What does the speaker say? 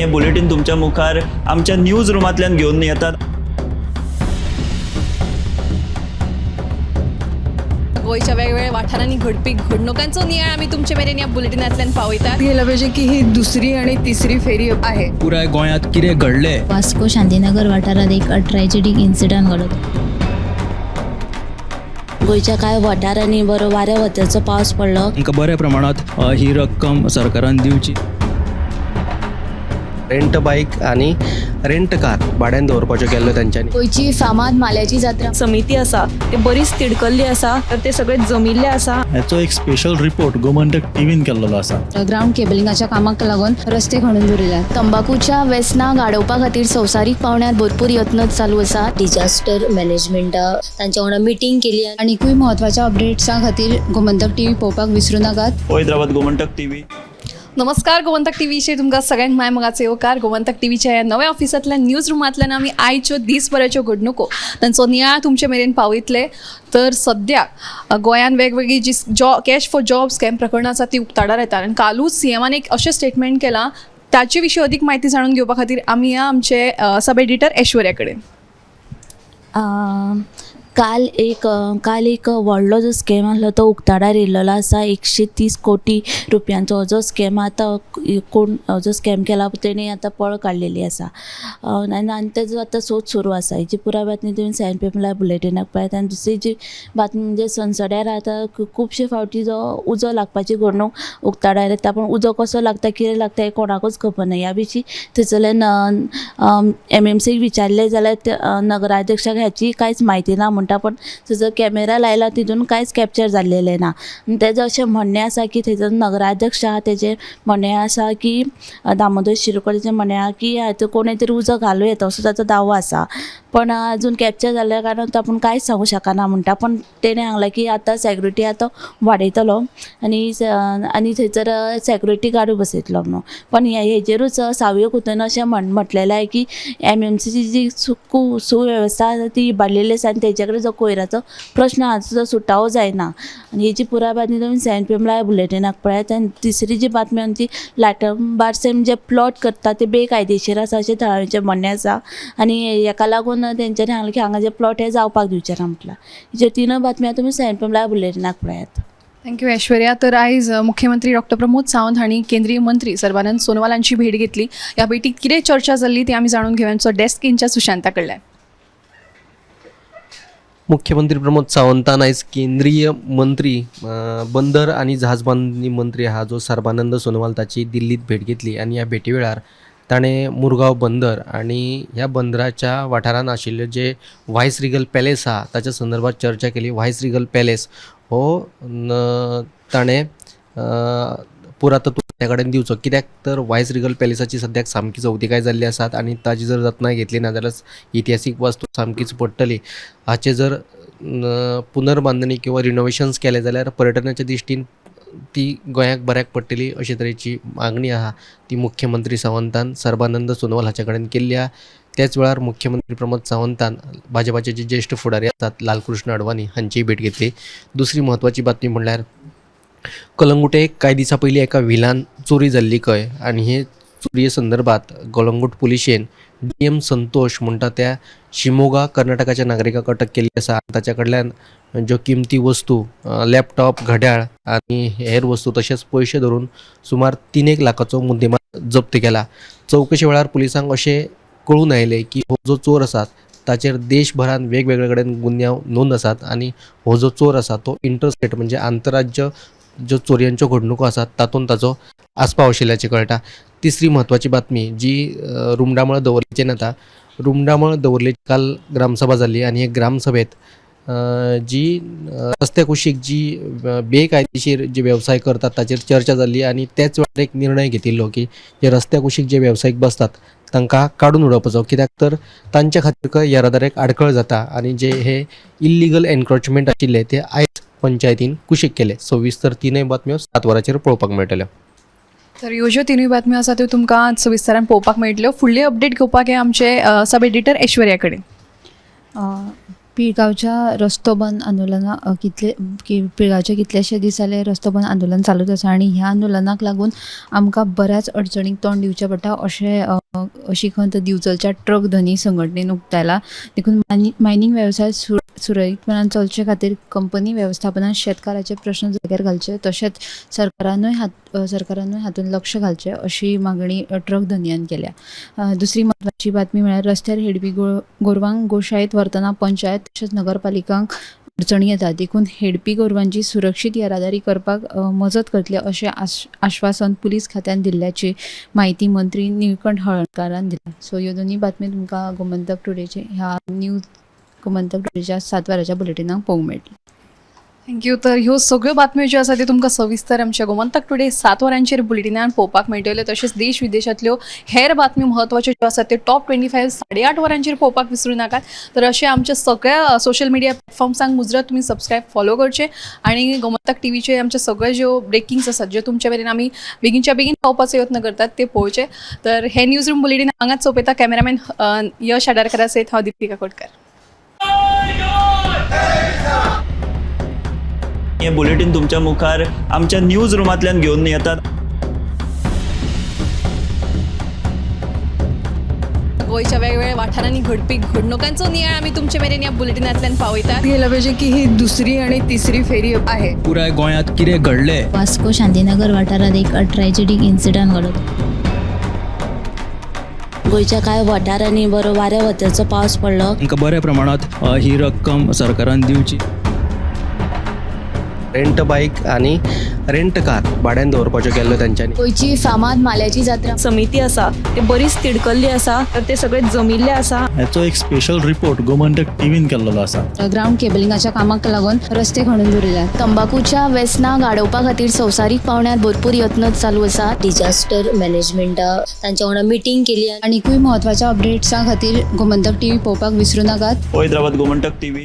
हें बुलेटीन तुमच्या मुखार आमच्या न्यूज रुमांतल्यान घेवन येतात. गोंयच्या वेगवेगळ्या वाठारांनी घडपी घडणुकांचो नियाळ आमी तुमचे मेरेन ह्या बुलेटिनांतल्यान पावयतात. गेलं पाहिजे की ही दुसरी आणि तिसरी फेरी आहे. पुराय गोंयांत कितें घडलें. वास्को शांतीनगर वाठारात एक ट्रॅजेडीक इन्सिडंट घडलो. गोंयच्या कांय वाठारांनी बरो वाऱ्या वताचो पावस पडलो. तांकां बऱ्या प्रमाणांत ही रक्कम सरकारान दिवची. रेंट बायक आनी रेंट कार भाड्यान दवरपाच्यो केल्ल्यो तेंच्यांनी. गोंयची फामाद माल्याची जात्रा. समिती आसा ते बरीच तिडकल्ली आसा, तर ते सगळे जमिल्ले आसा. हाचो एक स्पेशल रिपोर्ट गोमंतक टीव्हीन केल्लो आसा. ग्राउंड केबलिंगाच्या कामाक लागून रस्ते खणून दवरिल्यात. तंबाकूच्या वेसनाक आडोवपा खातीर संवसारीक पावंड्यार भरपूर यत्न चालू आसा. डिजास्टर मॅनेजमेंटा तांच्या वांगडा मिटींग केली. आनीकूय म्हत्वाच्या अपडेट्सां खातीर गोमंतक टीव्ही पळोवपाक विसरूं नाकात. पळयत रावात गोमंतक टीव्ही. नमस्कार, गोमंतक टीव्हीचेर तुमकां सगळ्यांक माय मोगाचो येवकार. गोमंतक टीव्हीच्या ह्या नव्या ऑफिसांतल्यान, न्यूज रुमांतल्यान आमी आयच्यो दीसभराच्यो घडणुको तांचो नियाळ तुमचे मेरेन पावयतले. तर सद्याक गोंयांत वेगवेगळी जी jaw cash for job scam प्रकरणां आसा ती उक्ताडार येतात आनी कालूच सीएमान एक अशें स्टेटमेंट केलां, ताचे विशीं अदीक म्हायती जाणून घेवपा खातीर आमी या आमचे सब एडिटर ऐश्वर्या कडेन. काल एक व्हडलो जो स्कॅम आसलो तो उक्ताडार येयल्लो आसा. 130 कोटी रुपयांचो हो जो स्कॅम, आतां कोण हो जो स्कॅम केला तेणी आतां पळ काडलेली आसा आनी तेजो आतां सोद सुरू आसा. हेजी पुराय बातमी तुमी 7 PM live बुलेटिनाक पळयात. आनी दुसरी जी बातमी म्हणजे सनसड्यार आतां खुबशे फावटी जो उजो लागपाची घडणूक उक्ताडार येता, पूण उजो कसो लागता, कितें लागता हें कोणाकूच खबर ना. ह्या विशीं थंयसरल्यान एमएमसीक विचारलें जाल्यार नगराध्यक्षाक ह्याची कांयच म्हायती ना म्हणटा, पूण थंयसर कॅमेरा लायला तितून कांयच कॅप्चर जाल्लेलें ना. तेजें अशें म्हणणें आसा की थंयसर नगराध्यक्ष आहा तेजें म्हणणें आसा की दामोदर शिरोडकर म्हणणें आहा की हातूंत कोणें तरी उजो घालूं येता असो ताचो दावो आसा, पण अजून कॅप्चर जाल्ल्या कारणान तो आपूण कांयच सांगूंक शकना म्हणटा. पूण तेणें सांगलां की आतां सॅक्युरिटी आतां वाडयतलो आनी थंयसर सॅक्युरिटी गार्डूय बसयतलो म्हणून. पण हेजेरूच सावयो कुतून अशें म्हटलेलें आहे की एमएमसीची जी सुवेवस्था आसा ती इबाडलेली आसा आनी तेजे कडेन जो कोयराचो प्रश्न आहा तो सुटावो जायना. आनी हेजी पुराय बातमी तुमी 7 PM live बुलेटिनाक पळयात. आनी तिसरी जी बातमी आमची, लाटंबार्सेम जे प्लॉट करता ते बेकायदेशीर आसा अशें थळाव्यांचें म्हणणें आसा आनी हेका लागून तेंच्यांनी सांगलें की हांगा जे प्लॉट हे जावपाक दिवचे ना म्हटलां. हेच्यो तिनूय बातम्यो तुमी 7 PM live बुलेटिनाक पळयात. Thank you Aishwarya. तर आयज मुख्यमंत्री डॉक्टर प्रमोद सावंत हांणी केंद्रीय मंत्री सर्बानंद सोनोवाल हांची भेट घेतली. ह्या भेटीत कितें चर्चा जाल्ली ती आमी जाणून घेवया आमचो डेस्क इनचार्ज सुशांता कडल्यान. मुख्यमंत्री प्रमोद सावंतान आयज केंद्रीय मंत्री, बंदर आनी जहाज बांदणी मंत्री आहा जो सर्बानंद सोनोवाल ताची दिल्लीत भेट घेतली आनी ह्या भेटी वेळार ताणें मुरगांव बंदर आनी ह्या बंदराच्या वाठारांत आशिल्ले जे व्हायस रिगल पॅलेस आहा ताच्या संदर्भात चर्चा केली. व्हायस रिगल पॅलेस हो ताणें पुरातत्व खात्या कडेन दिवचो, कित्याक तर व्हायस रिगल पॅलेसाची सद्याक सामकी अवतिकाय जाल्ली आसात आनी ताची जर जतनाय घेतली ना जाल्यार इतिहासीक वस्तू सामकीच पडटली. हाचें जर पुनर्बांदणी किंवा रिनोवेशन्स केलें जाल्यार पर्यटनाच्या दृश्टीन ती गोंयाक बऱ्याक पडटली अशे तरेची मागणी आहा ती मुख्यमंत्री सावंतान सर्बानंद सोनोवाल हाचे कडेन केल्ली आहा. त्याच वेळार मुख्यमंत्री प्रमोद सावंतान भाजपाचे जे ज्येश्ठ फुडारी आसात लालकृष्ण अडवाणी हांचीय भेट घेतली. दुसरी म्हत्वाची बातमी म्हणल्यार कलंगूटे कांय दिसां पयलीं एका व्हिलान चोरी जाल्ली खंय आनी हे चोरये संदर्भात कलंगूट पुलिशेन डी एम संतोष म्हणटा त्या शिमोगा कर्नाटकाच्या नागरिकाक अटक केल्ली आसा. ताच्या कडल्यान ज्यो किमती वस्तू, लॅपटॉप, घड्याळ आनी हेर वस्तू तशेंच पयशे धरून सुमार 3 एक लाखाचो मुद्देमाल जप्त केला. चवकशे वेळार पुलिसांक अशें कळून आयलें की हो जो चोर आसा ताचेर देशभरान वेगवेगळे कडेन गुन्यांव नोंद आसात आनी हो जो चोर आसा तो इंटरस्टेट म्हणजे आंतरराज्य ज्यो चोरयांच्यो घडणुको आसात तातूंत ताचो आस्पाव आशिल्ल्याचें कळटा. तिसरी म्हत्वाची बातमी जी रुमडामळ दवर्लेचेर येता. रुमडामळ दवर्लेची काल ग्रामसभा जाल्ली आनी हे ग्रामसभेत जी रस्त्या कुशीक जी बेकायदेशीर जे वेवसाय करतात ताचेर चर्चा जाल्ली आनी त्याच वेळार एक निर्णय घेतिल्लो की जे रस्त्या कुशीक जे वेवसायीक बसतात तांकां काडून उडोवपाचो, कित्याक तर तांच्या खातीर खंय येरादारीक आडखळ जाता आनी जे हे इल्लिगल एनक्रोचमेंट आशिल्ले ते आयज पंचायतीन कुशीक केले. सविस्तर तिनूय बातम्यो 7 वरांचेर पळोवपाक मेळटल्यो. तर ह्यो ज्यो तिनूय बातम्यो आसा त्यो तुमकां सविस्तारान पळोवपाक मेळटल्यो. फुडली अपडेट घेवपाक हे आमचे सब एडिटर ऐश्वर्या कडेन. पिळगांवच्या रस्तो बंद आंदोलना कितले पिळगांवचे कितलेशे दीस जाले रस्तो बंद आंदोलन चालूच आसा आनी ह्या आंदोलनाक लागून आमकां बऱ्याच अडचणींक तोंड दिवचें पडटा अशें अशी खंत दिवचलच्या ट्रक धनी संघटनेन उक्तायला. देखून मायनींग वेवसाय सुरळीतपणान चलचे खातीर कंपनी वेवस्थापनान शेतकाराचे प्रश्न जाग्यार घालचे, तशेंच सरकारानूय हातूंत लक्ष घालचें अशी मागणी ट्रक धनयान केल्या. दुसरी म्हत्वाची बातमी म्हळ्यार रस्त्यार हेडपी गोरवांक गोशाळेंत व्हरतना पंचायत तशेंच नगरपालिकांक अडचणी येतात, देखून हेडपी गोरवांची सुरक्षीत येरादारी करपाक मजत करतले अशें आश्वासन पुलीस खात्यान दिल्ल्याची म्हायती मंत्री निळकंठ हळर्णकारान दिल्या. सो ह्यो दोनूय बातमी तुमकां गोमंतक टुडेचे ह्या न्यूज गोमंतक टुडेच्या 7 वरांच्या बुलेटिनाक पळोवंक मेळटली. Thank you. तर ह्यो सगळ्यो बातम्यो ज्यो आसा त्यो तुमकां सविस्तर आमच्या गोमंतक टुडे 7 वरांचेर बुलेटिनान पळोवपाक मेळटल्यो. तशेंच देश विदेशांतल्यो हेर बातम्यो म्हत्वाच्यो ज्यो आसात त्यो टॉप 25 8:30 वरांचेर पळोवपाक विसरूं नाकात. तर अशें आमच्या सगळ्या सोशल मिडिया प्लॅटफॉर्म्सांक मुजरत तुमी सबस्क्रायब फॉलो करचें आनी गोमंतक टीव्हीचे आमचे सगळे ज्यो ब्रेकिंग्स आसात ज्यो तुमच्या मेरेन आमी बेगीनच्या बेगीन पावपाचो यत्न करतात ते पळोवचे. तर हे न्यूज रूम बुलेटीन हांगाच सोंपयता. कॅमेरामॅन यश आडारकरा सयत हांव दीपिका कोटकर. हे बुलेटीन तुमच्या मुखार आमच्या न्यूज रुमांतल्यान घेवन येतात. गोंयच्या वेगवेगळ्या वाठारांनी घडपी घडणुकांचो नियाळ आमी तुमचे मेरेन ह्या बुलेटिनांतल्यान पावयतात. गेलं पाहिजे की ही दुसरी आणि तिसरी फेरी आहे. पुराय गोंयांत कितें घडलें वास्को शांतीनगर वाठारात एक ट्रॅजेडीक इन्सिडंट घडलो. गोंयच्या कांय वाठारांनी बरो वाऱ्या वताचो पावस पडलो. तांकां बऱ्या प्रमाणांत ही रक्कम सरकारान दिवची. रेंट बायक आनी रेंट कार भाड्यान दवरपाच्यो केल्ल्यो तेंच्यांनी. गोंयची फामाद माल्याची जात्रा समिती आसा ते बरीच तिडकल्ली आसा, तर ते सगळे जमिल्ले आसा. हाचो एक स्पेशल रिपोर्ट गोमंतक टीव्हीन केल्लो आसा. ग्रावंड केबलिंगाच्या कामाक लागून रस्ते खणून दवरिल्यात. तंबाखूच्या वेसनाक आडोवपा खातीर संवसारीक पावंड्यार भरपूर यत्न चालू आसात. डिजास्टर मॅनेजमेंटा तांच्या वांगडा मिटींग केली. आनीकूय म्हत्वाच्या अपडेट्सां खातीर गोमंतक टीव्ही पळोवपाक विसरूं नाकात. पळयत रावात गोमंतक टीव्ही.